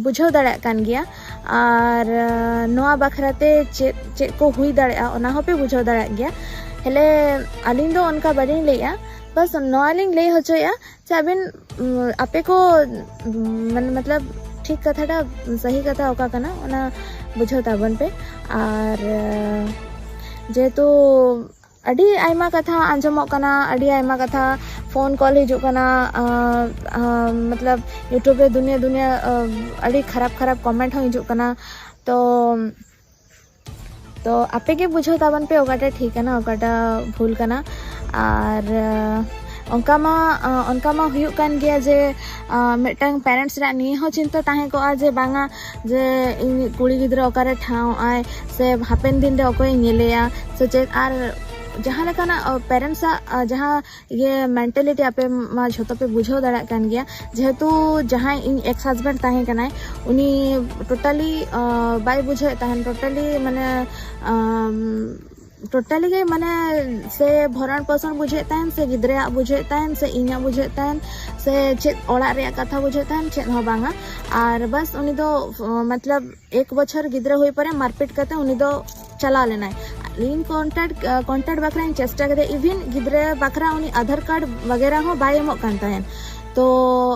ᱵᱩᱡᱷᱟᱹᱣ ᱫᱟᱲᱮᱭᱟᱜ ᱠᱟᱱ ᱜᱮᱭᱟ᱾ ᱟᱨ ᱱᱚᱣᱟ ᱵᱟᱠᱷᱨᱟ ᱛᱮ ᱪᱮᱫ ᱪᱮᱫ ᱠᱚ ᱦᱩᱭ ᱫᱟᱲᱮᱭᱟᱜᱼᱟ, ᱚᱱᱟ ᱦᱚᱸᱯᱮ ᱵᱩᱡᱷᱟᱹᱣ ᱫᱟᱲᱮᱭᱟᱜ ᱜᱮᱭᱟ᱾ ᱦᱮᱞᱮ, ᱟᱹᱞᱤᱧ ᱫᱚ ᱚᱱᱠᱟ ᱵᱟᱹᱞᱤᱧ ᱞᱟᱹᱭᱮᱜᱼᱟ, ᱵᱟᱥ ᱱᱚᱣᱟ ᱞᱤᱧ ᱞᱟᱹᱭ ᱦᱚᱪᱚᱭᱮᱜᱼᱟ ᱡᱮ ᱟᱹᱵᱤᱱ, ᱩᱢ, ᱟᱯᱮ ᱠᱚ, ᱩᱢ, ᱢᱟᱱᱮ ᱢᱚᱛᱞᱚᱵ ᱴᱷᱤᱠ ᱠᱟᱛᱷᱟᱴᱟ, ᱥᱟᱹᱦᱤ ᱠᱟᱛᱷᱟ ᱚᱠᱟ ᱠᱟᱱᱟ, ᱚᱱᱟ ᱵᱩᱡᱷᱟᱹᱣ ᱛᱟᱵᱚᱱ ᱯᱮ᱾ ᱟᱨ ᱡᱮᱦᱮᱛᱩ ᱟᱹᱰᱤ ᱟᱭᱢᱟ ᱠᱟᱛᱷᱟ ᱟᱸᱡᱚᱢᱚᱜ ᱠᱟᱱᱟ, ᱟᱹᱰᱤ ᱟᱭᱢᱟ ᱠᱟᱛᱷᱟ ᱯᱷᱳᱱ ᱠᱚᱞ ᱦᱤᱡᱩᱜ ᱠᱟᱱᱟ, ᱟᱸ, ᱟᱸ, ᱢᱚᱛᱞᱚᱵ YouTube ᱨᱮ ᱫᱩᱱᱤᱭᱟᱹ ᱫᱩᱱᱤᱭᱟᱹ, ᱟᱸ, ᱟᱹᱰᱤ ᱠᱷᱟᱨᱟᱯ ᱠᱷᱟᱨᱟᱯ ᱠᱚᱢᱮᱱᱴ ᱦᱚᱸ ᱦᱤᱡᱩᱜ ᱠᱟᱱᱟ᱾ ᱛᱚ ᱛᱚ ᱟᱯᱮ ᱜᱮ ᱵᱩᱡᱷᱟᱹᱣ ᱛᱟᱵᱚᱱ ᱯᱮ ᱚᱠᱟᱴᱟᱜ ᱴᱷᱤᱠ ᱠᱟᱱᱟ, ᱚᱠᱟᱴᱟᱜ ᱵᱷᱩᱞ ᱠᱟᱱᱟ᱾ ᱟᱨ ᱟᱸ, ᱚᱱᱠᱟ ᱢᱟ, ᱟᱸ, ᱚᱱᱠᱟ ᱢᱟ ᱦᱩᱭᱩᱜ ᱠᱟᱱ ᱜᱮᱭᱟ ᱡᱮ, ᱟᱸ, ᱢᱤᱫᱴᱟᱝ ᱯᱮᱨᱮᱱᱴᱥ ᱨᱮᱭᱟᱜ ᱱᱤᱭᱟᱹ ᱦᱚᱸ ᱪᱤᱱᱛᱟᱹ ᱛᱟᱦᱮᱸ ᱠᱚᱜᱼᱟ ᱡᱮ ᱵᱟᱝᱟ, ᱡᱮ ᱤᱧ ᱠᱩᱲᱤ ᱜᱤᱫᱽᱨᱟᱹ ᱚᱠᱟᱨᱮ ᱴᱷᱟᱶ ᱟᱭ ᱥᱮ ᱦᱟᱯᱮᱱ ᱫᱤᱱ ᱨᱮ ᱚᱠᱚᱭᱮ ᱧᱮᱞᱮᱭᱟ ᱥᱮ ᱪᱮᱫ᱾ ᱟᱨ ᱡᱟᱦᱟᱸ ᱞᱮᱠᱟᱱᱟᱜ, ᱟᱸ, ᱯᱮᱨᱮᱱᱴᱥ ᱟᱜ, ᱟᱸ, ᱡᱟᱦᱟᱸ ᱤᱭᱟᱹ ᱢᱮᱱᱴᱟᱞᱤᱴᱤ ᱟᱯᱮ ᱢᱟ ᱡᱷᱚᱛᱚ ᱯᱮ ᱵᱩᱡᱷᱟᱹᱣ ᱫᱟᱲᱮᱭᱟᱜ ᱠᱟᱱ ᱜᱮᱭᱟ, ᱡᱮᱦᱮᱛᱩ ᱡᱟᱦᱟᱸᱭ ᱤᱧ ᱮᱠᱥ ᱦᱟᱥᱵᱮᱱᱰ ᱛᱟᱦᱮᱸ ᱠᱟᱱᱟᱭ, ᱩᱱᱤ ᱴᱳᱴᱟᱞᱤ, ᱟᱸ, ᱵᱟᱭ ᱵᱩᱡᱷᱟᱹᱣᱮᱫ ᱛᱟᱦᱮᱱ, ᱴᱳᱴᱟᱞᱤ ᱢᱟᱱᱮ, ᱟᱢ, ᱴᱳᱴᱟᱞᱤ ᱜᱮ ᱢᱟᱱᱮ ᱥᱮ ᱵᱷᱚᱨᱚᱱ ᱯᱳᱥᱚᱱ ᱵᱩᱡᱷᱟᱹᱣᱮᱫ ᱛᱟᱦᱮᱱ, ᱥᱮ ᱜᱤᱫᱽᱨᱟᱹᱣᱟᱜ ᱵᱩᱡᱷᱟᱹᱣᱮᱫ ᱛᱟᱦᱮᱱ, ᱥᱮ ᱤᱧᱟᱹᱜ ᱵᱩᱡᱷᱟᱹᱣᱮᱫ ᱛᱟᱦᱮᱱ, ᱥᱮ ᱪᱮᱫ ᱚᱲᱟᱜ ᱨᱮᱭᱟᱜ ᱠᱟᱛᱷᱟ ᱵᱩᱡᱷᱟᱹᱣᱮᱫ ᱛᱟᱦᱮᱱ, ᱪᱮᱫ ᱦᱚᱸ ᱵᱟᱝᱟ᱾ ᱟᱨ ᱵᱟᱥ ᱩᱱᱤ ᱫᱚ, ᱟᱸ, ᱢᱚᱛᱞᱚᱵ ᱮᱠ ᱵᱚᱪᱷᱚᱨ ᱜᱤᱫᱽᱨᱟᱹ ᱦᱩᱭ ᱯᱚᱨᱮ ᱢᱟᱨᱯᱤᱴ ᱠᱟᱛᱮ ᱩᱱᱤ ᱫᱚ ᱪᱟᱞᱟᱣ ᱞᱮᱱᱟᱭ᱾ ᱤᱧ ᱠᱚᱱᱴᱟᱠᱴ, ᱟᱸ, ᱠᱚᱱᱴᱟᱠᱴ ᱵᱟᱠᱷᱨᱟᱧ ᱪᱮᱥᱴᱟ ᱠᱮᱫᱟ, ᱤᱵᱷᱤᱱ ᱜᱤᱫᱽᱨᱟᱹ ᱵᱟᱠᱷᱨᱟ ᱩᱱᱤ ᱟᱫᱷᱟᱨ ᱠᱟᱨᱰ ᱵᱟᱜᱮᱨᱟ ᱦᱚᱸ ᱵᱟᱭ ᱮᱢᱚᱜ ᱠᱟᱱ ᱛᱟᱦᱮᱸᱫ᱾ ᱛᱚ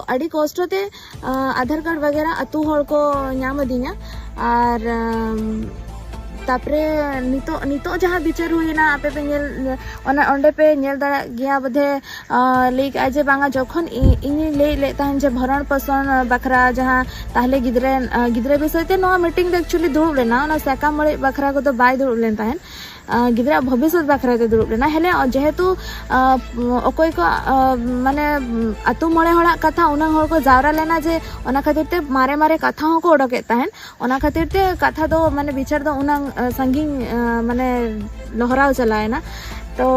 ᱟᱹᱰᱤ ᱠᱚᱥᱴᱚ ᱛᱮ, ᱟᱸ, ᱟᱫᱷᱟᱨ ᱠᱟᱨᱰ ᱵᱟᱜᱮᱨᱟ ᱟᱹᱛᱩ ᱦᱚᱲ ᱠᱚ ᱧᱟᱢ ᱟᱹᱫᱤᱧᱟ᱾ ᱟᱨ, ᱟᱢ, ᱛᱟᱯᱚᱨᱮ ᱱᱤᱛᱚᱜ, ᱱᱤᱛᱚᱜ ᱡᱟᱦᱟᱸ ᱵᱤᱪᱟᱹᱨ ᱦᱩᱭᱮᱱᱟ, ᱟᱯᱮ ᱯᱮ ᱧᱮᱞ, ᱚᱱᱟ, ᱚᱸᱰᱮ ᱯᱮ ᱧᱮᱞ ᱫᱟᱲᱮᱭᱟᱜ ᱜᱮᱭᱟ ᱵᱚᱫᱷᱮ, ᱟᱸ, ᱞᱟᱹᱭ ᱠᱟᱜᱼᱟᱭ ᱡᱮ ᱵᱟᱝᱟ, ᱡᱚᱠᱷᱚᱱ ᱤ-, ᱤᱧᱤᱧ ᱞᱟᱹᱭ ᱞᱮᱫ ᱛᱟᱦᱮᱸᱫ ᱡᱮ ᱵᱷᱚᱨᱚᱱ ᱯᱳᱥᱚᱱ ᱵᱟᱠᱷᱨᱟ ᱡᱟᱦᱟᱸ ᱛᱟᱦᱞᱮ ᱜᱤᱫᱽᱨᱟᱹ, ᱟᱸ, ᱜᱤᱫᱽᱨᱟᱹ ᱵᱤᱥᱚᱭ ᱛᱮ ᱱᱚᱣᱟ ᱢᱤᱴᱤᱝ ᱫᱚ actually ᱫᱩᱲᱩᱵ ᱞᱮᱱᱟ, ᱚᱱᱟ ᱥᱟᱠᱟᱢ ᱚᱲᱮᱡ ᱵᱟᱠᱷᱨᱟ ᱠᱚᱫᱚ ᱵᱟᱭ ᱫᱩᱲᱩᱵ ᱞᱮᱱ ᱛᱟᱦᱮᱸᱫ᱾ ᱟᱸ, ᱜᱤᱫᱽᱨᱟᱹᱣᱟᱜ ᱵᱷᱚᱵᱤᱥᱥᱚᱛ ᱵᱟᱠᱷᱨᱟ ᱛᱮ ᱫᱩᱲᱩᱵ ᱞᱮᱱᱟ᱾ ᱦᱮᱞᱮ, ᱡᱮᱦᱮᱛᱩ, ᱟᱸ, ᱚᱠᱚᱭ ᱠᱚ, ᱟᱸ, ᱢᱟᱱᱮ, ᱟᱛᱳ ᱢᱚᱬᱮ ᱦᱚᱲᱟᱜ ᱠᱟᱛᱷᱟ, ᱩᱱᱟᱹᱜ ᱦᱚᱲ ᱠᱚ ᱡᱟᱣᱨᱟ ᱞᱮᱱᱟ ᱡᱮ ᱚᱱᱟ ᱠᱷᱟᱹᱛᱤᱨ ᱛᱮ ᱢᱟᱨᱮ ᱢᱟᱨᱮ ᱠᱟᱛᱷᱟ ᱦᱚᱸᱠᱚ ᱚᱰᱚᱠᱮᱫ ᱛᱟᱦᱮᱸᱫ᱾ ᱚᱱᱟ ᱠᱷᱟᱹᱛᱤᱨ ᱛᱮ ᱠᱟᱛᱷᱟ ᱫᱚ, ᱢᱟᱱᱮ, ᱵᱤᱪᱟᱹᱨ ᱫᱚ ᱩᱱᱟᱹᱝ, ᱟᱸ, ᱥᱟᱺᱜᱤᱧ, ᱟᱸ, ᱢᱟᱱᱮ, ᱞᱚᱦᱨᱟᱣ ᱪᱟᱞᱟᱣᱮᱱᱟ᱾ ᱛᱚ,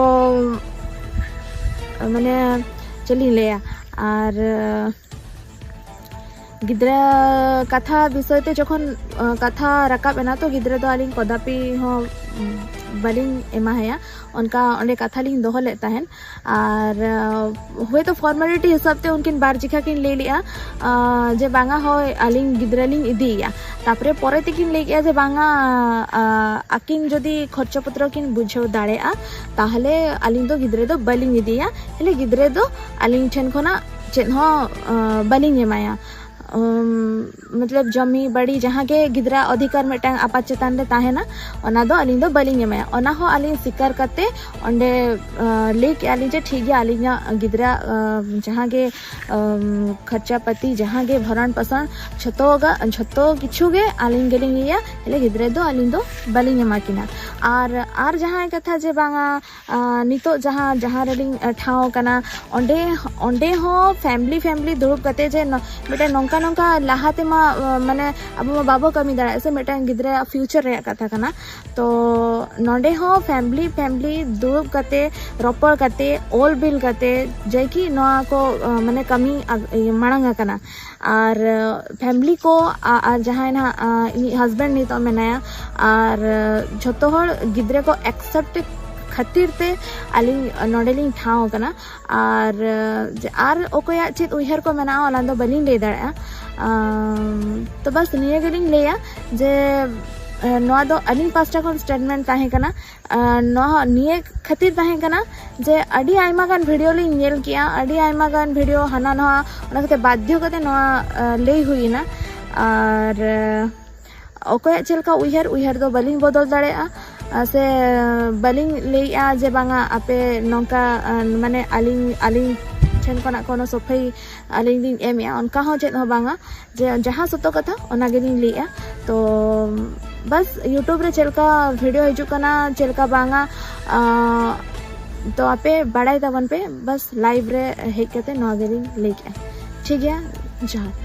ᱢᱟᱱᱮ, ᱪᱮᱫ ᱞᱤᱧ ᱞᱟᱹᱭᱟ? ᱟᱨ, ᱜᱤᱫᱽᱨᱟᱹ ᱠᱟᱛᱷᱟ ᱵᱤᱥᱚᱭ ᱛᱮ ᱡᱚᱠᱷᱚᱱ, ᱟᱸ, ᱠᱟᱛᱷᱟ ᱨᱟᱠᱟᱵ ᱮᱱᱟ, ᱛᱚ ᱜᱤᱫᱽᱨᱟᱹ ᱫᱚ ᱟᱹᱞᱤᱧ ᱠᱚᱫᱟᱯᱤ ᱦᱚᱸ, ᱩᱸ, ᱵᱟᱹᱞᱤᱧ ᱮᱢᱟᱭᱟ, ᱚᱱᱠᱟ ᱚᱸᱰᱮ ᱠᱟᱛᱷᱟ ᱞᱤᱧ ᱫᱚᱦᱚ ᱞᱮᱫ ᱛᱟᱦᱮᱸᱫ᱾ ᱟᱨ ᱦᱚᱭᱛᱳ ᱯᱷᱚᱨᱢᱟᱞᱤᱴᱤ ᱦᱤᱥᱟᱹᱵ ᱛᱮ ᱩᱱᱠᱤᱱ ᱵᱟᱨ ᱡᱮᱠᱷᱟ ᱠᱤᱱ ᱞᱟᱹᱭ ᱞᱮᱫᱼᱟ ᱡᱮ ᱵᱟᱝᱟ, ᱦᱳᱭ, ᱟᱹᱞᱤᱧ ᱜᱤᱫᱽᱨᱟᱹ ᱞᱤᱧ ᱤᱫᱤᱭᱮᱭᱟ᱾ ᱛᱟᱨᱯᱚᱨᱮ ᱯᱚᱨᱮ ᱛᱮᱠᱤᱱ ᱞᱟᱹᱭ ᱠᱮᱫᱼᱟ ᱡᱮ ᱵᱟᱝᱟ, ᱟᱹᱠᱤᱱ ᱡᱩᱫᱤ ᱠᱷᱚᱨᱪᱟ ᱯᱚᱛᱨᱚ ᱠᱤᱱ ᱵᱩᱡᱷᱟᱹᱣ ᱫᱟᱲᱮᱭᱟᱜᱼᱟ, ᱛᱟᱦᱚᱞᱮ ᱟᱹᱞᱤᱧ ᱫᱚ ᱜᱤᱫᱽᱨᱟᱹ ᱫᱚ ᱵᱟᱹᱞᱤᱧ ᱤᱫᱤᱭᱟ, ᱛᱟᱦᱚᱞᱮ ᱜᱤᱫᱽᱨᱟᱹ ᱫᱚ ᱟᱹᱞᱤᱧ ᱴᱷᱮᱱ ᱠᱷᱚᱱᱟᱜ ᱪᱮᱫ ᱦᱚᱸ ᱵᱟᱹᱞᱤᱧ ᱮᱢᱟᱭᱟ᱾ ᱢᱚᱛᱞᱚᱵ ᱡᱚᱢᱤ ᱵᱟᱲᱤ ᱡᱟᱦᱟᱸ ᱜᱮ ᱜᱤᱫᱽᱨᱟᱹ ᱚᱫᱷᱤᱠᱟᱨ ᱢᱤᱫᱴᱟᱝ ᱟᱯᱟᱛ ᱪᱮᱛᱟᱱ ᱨᱮ ᱛᱟᱦᱮᱱᱟ, ᱚᱱᱟ ᱫᱚ ᱟᱹᱞᱤᱧ ᱫᱚ ᱵᱟᱹᱞᱤᱧ ᱮᱢᱟᱭᱟ᱾ ᱚᱱᱟ ᱦᱚᱸ ᱟᱹᱞᱤᱧ ᱥᱤᱠᱟᱨ ᱠᱟᱛᱮ ᱚᱸᱰᱮ ᱞᱟᱹᱭ ᱠᱮᱜᱼᱟ ᱞᱤᱧ ᱡᱮ ᱴᱷᱤᱠ ᱜᱮᱭᱟ, ᱟᱹᱞᱤᱧᱟᱜ ᱜᱤᱫᱽᱨᱟᱹ ᱡᱟᱦᱟᱸ ᱜᱮ ᱠᱷᱚᱨᱪᱟ ᱯᱟᱹᱛᱤ, ᱡᱟᱦᱟᱸ ᱜᱮ ᱵᱷᱚᱨᱚᱱ ᱯᱚᱥᱚᱱ, ᱡᱷᱚᱛᱚ ᱜᱟ- ᱡᱷᱚᱛᱚ ᱠᱤᱪᱷᱩ ᱜᱮ ᱟᱹᱞᱤᱧ ᱜᱮᱞᱤᱧ ᱤᱭᱟᱹᱭᱟ, ᱛᱟᱦᱞᱮ ᱜᱤᱫᱽᱨᱟᱹ ᱫᱚ ᱟᱹᱞᱤᱧ ᱫᱚ ᱵᱟᱹᱞᱤᱧ ᱮᱢᱟ ᱠᱤᱱᱟ᱾ ᱟᱨ ᱟᱨ ᱡᱟᱦᱟᱸᱭ ᱠᱟᱛᱷᱟ ᱡᱮ ᱵᱟᱝᱟ, ᱱᱤᱛᱚᱜ ᱡᱟᱦᱟᱸ ᱡᱟᱦᱟᱸ ᱨᱮᱞᱤᱧ ᱴᱷᱟᱶ ᱠᱟᱱᱟ, ᱚᱸᱰᱮ ᱚᱸᱰᱮ ᱦᱚᱸ ᱯᱷᱮᱢᱞᱤ ᱯᱷᱮᱢᱞᱤ ᱫᱩᱲᱩᱵ ᱠᱟᱛᱮ ᱡᱮ ᱱᱚ- ᱢᱤᱫᱴᱮᱱ ᱱᱚᱝᱠᱟ ᱱᱚᱝᱠᱟ ᱞᱟᱦᱟ ᱛᱮᱢᱟ ᱢᱟᱱᱮ ᱟᱵᱚ ᱢᱟ ᱵᱟᱵᱚ ᱠᱟᱹᱢᱤ ᱫᱟᱲᱮᱭᱟᱜᱼᱟ ᱥᱮ, ᱢᱤᱫᱴᱟᱝ ᱜᱤᱫᱽᱨᱟᱹ ᱯᱷᱤᱭᱩᱪᱟᱨ ᱨᱮᱭᱟᱜ ᱠᱟᱛᱷᱟ ᱠᱟᱱᱟ᱾ ᱛᱚ ᱱᱚᱸᱰᱮ ᱦᱚᱸ ᱯᱷᱮᱢᱞᱤ ᱯᱷᱮᱢᱞᱤ ᱫᱩᱲᱩᱵ ᱠᱟᱛᱮ, ᱨᱚᱯᱚᱲ ᱠᱟᱛᱮ, ᱚᱞ ᱵᱤᱞ ᱠᱟᱛᱮ ᱡᱮ ᱠᱤ ᱱᱚᱣᱟ ᱠᱚ ᱢᱟᱱᱮ ᱠᱟᱹᱢᱤ ᱢᱟᱲᱟᱝ ᱟᱠᱟᱱᱟ᱾ ᱟᱨ ᱯᱷᱮᱢᱞᱤ ᱠᱚ ᱟᱨ ᱡᱟᱦᱟᱸᱭ ᱱᱟᱦᱟᱜ ᱤᱧᱤᱡ ᱦᱟᱥᱵᱮᱱᱰ ᱱᱤᱛᱚᱜ ᱢᱮᱱᱟᱭᱟ, ᱟᱨ ᱡᱷᱚᱛᱚ ᱦᱚᱲ ᱜᱤᱫᱽᱨᱟᱹ ᱠᱚ ᱮᱠᱥᱮᱯᱴ ᱠᱷᱟᱹᱛᱤᱨ ᱛᱮ ᱟᱹᱞᱤᱧ ᱱᱚᱸᱰᱮᱞᱤᱧ ᱴᱷᱟᱶ ᱟᱠᱟᱱᱟ᱾ ᱟᱨ ᱟᱨ ᱚᱠᱚᱭᱟᱜ ᱪᱮᱫ ᱩᱭᱦᱟᱹᱨ ᱠᱚ ᱢᱮᱱᱟᱜᱼᱟ, ᱚᱱᱟ ᱫᱚ ᱵᱟᱹᱞᱤᱧ ᱞᱟᱹᱭ ᱫᱟᱲᱮᱭᱟᱜᱼᱟ᱾ ᱛᱚ ᱵᱟᱥ ᱱᱤᱭᱟᱹ ᱜᱮᱞᱤᱧ ᱞᱟᱹᱭᱟ ᱡᱮ ᱱᱚᱣᱟ ᱫᱚ ᱟᱹᱞᱤᱧ ᱯᱟᱥᱴᱟ ᱠᱷᱚᱱ ᱥᱴᱮᱴᱢᱮᱱᱴ ᱛᱟᱦᱮᱸ ᱠᱟᱱᱟ᱾ ᱱᱚᱣᱟ ᱱᱤᱭᱟᱹ ᱠᱷᱟᱹᱛᱤᱨ ᱛᱟᱦᱮᱸ ᱠᱟᱱᱟ ᱡᱮ ᱟᱹᱰᱤ ᱟᱭᱢᱟ ᱜᱟᱱ ᱵᱷᱤᱰᱤᱭᱳ ᱞᱤᱧ ᱧᱮᱞ ᱠᱮᱜᱼᱟ, ᱟᱹᱰᱤ ᱟᱭᱢᱟ ᱜᱟᱱ ᱵᱷᱤᱰᱤᱭᱳ ᱦᱟᱱᱟ ᱱᱚᱣᱟ, ᱚᱱᱟ ᱠᱷᱟᱹᱛᱤᱨ ᱵᱟᱫᱽᱫᱷᱚ ᱠᱟᱛᱮ ᱱᱚᱣᱟ ᱞᱟᱹᱭ ᱦᱩᱭᱮᱱᱟ᱾ ᱟᱨ ᱚᱠᱚᱭᱟᱜ ᱪᱮᱫ ᱞᱮᱠᱟ ᱩᱭᱦᱟᱹᱨ, ᱩᱭᱦᱟᱹᱨ ᱫᱚ ᱵᱟᱹᱞᱤᱧ ᱵᱚᱫᱚᱞ ᱫᱟᱲᱮᱭᱟᱜᱼᱟ᱾ ᱥᱮ ᱵᱟᱹᱞᱤᱧ ᱞᱟᱹᱭᱮᱜᱼᱟ ᱡᱮ ᱵᱟᱝᱟ ᱟᱯᱮ ᱱᱚᱝᱠᱟ ᱢᱟᱱᱮ ᱟᱹᱞᱤᱧ ᱟᱹᱞᱤᱧ ᱴᱷᱮᱱ ᱠᱷᱚᱱᱟᱜ ᱠᱳᱱᱳ ᱥᱟᱹᱯᱷᱟᱹᱭ ᱟᱹᱞᱤᱧ ᱞᱤᱧ ᱮᱢᱮᱜᱼᱟ, ᱚᱱᱠᱟ ᱦᱚᱸ ᱪᱮᱫ ᱦᱚᱸ ᱵᱟᱝᱟ᱾ ᱡᱮ ᱡᱟᱦᱟᱸ ᱥᱚᱛᱚ ᱠᱟᱛᱷᱟ, ᱚᱱᱟ ᱜᱮᱞᱤᱧ ᱞᱟᱹᱭᱮᱜᱼᱟ᱾ ᱛᱚ ᱵᱟᱥ ᱭᱩᱴᱩᱵᱽ ᱨᱮ ᱪᱮᱫ ᱞᱮᱠᱟ ᱵᱷᱤᱰᱤᱭᱳ ᱦᱤᱡᱩᱜ ᱠᱟᱱᱟ, ᱪᱮᱫ ᱞᱮᱠᱟ ᱵᱟᱝᱟ, ᱛᱚ ᱟᱯᱮ ᱵᱟᱲᱟᱭ ᱛᱟᱵᱚᱱ ᱯᱮ᱾ ᱵᱟᱥ ᱞᱟᱭᱤᱵᱷ ᱨᱮ ᱦᱮᱡ ᱠᱟᱛᱮ ᱱᱚᱣᱟ ᱜᱮᱞᱤᱧ ᱞᱟᱹᱭ ᱠᱮᱜᱼᱟ᱾ ᱴᱷᱤᱠ ᱜᱮᱭᱟ, ᱡᱚᱦᱟᱨ᱾